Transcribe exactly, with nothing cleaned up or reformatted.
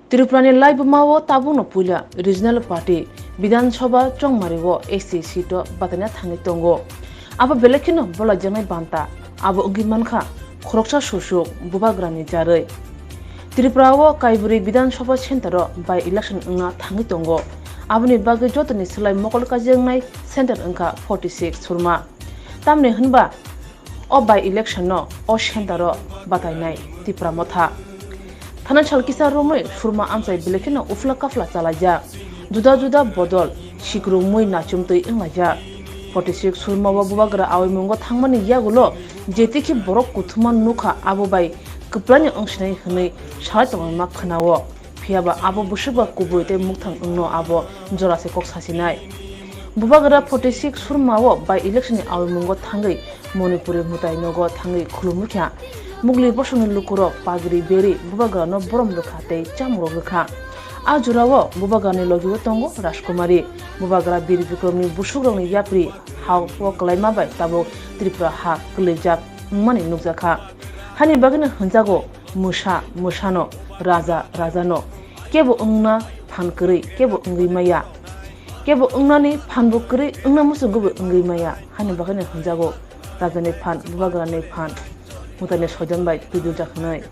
Tripurani laibuma o tabukno puila regional party Bidhan Sabha Chongmari o S T seat o bataina thangwi tongo. Abo belai kheno bolajaknai banta, abo wngwi mankha khoroksa susuk bubagrani jarwi. Tripura o Kaibri Bidhan Sabha Center o by election wngna thangwi tongo. Aboni bagwi jotoni slai mokol kaijaknai center wngkha forty six Surma. Tamni hwnba o by election no o center o batainai Tipra Motha. Thana sal kisa romwi Surma amchai belai kheno ufla kafla chalaijak. Juda juda bodol sikrumwi nachumtwi wnglaijak. Forty six Surma o bubagra awimungo thangmani yagulo jetikhe borok kuthuma nukha abo bai kwplaino wngsinai hwnwi salai tongma khwnao. Phiyaba abo bwswkba kubui tei mukthang wngno abo jora se kok sasinai. Bubagra forty six Surma o by election ni awimungo thangwi Manipuri mwtai nogo thangwi khulumwikha. Mugli bosongni lukurok pagri beri bubagrano borom rwkha tei chamungrok rwkha. A jorao bubagrani logio tongo Rajkumari. Bubagra Bir Bikramni busukrokni yapri ha o kwlaima bai tabuk Tripura ha kwlwijak wngmani nukjakha. Hani bagwino hwnjago, mwsa mwsano, raja rajano. Kebo wngna phan kwrwi, kebo wngwi maya. Kebo wngnani phanbo kwrwi, wngna muchungwibo wngwi maya. Hani bagwino hwnjago, rajani phan, bubagrani phan, mwtaini soidan bai twiduljak hwnwi.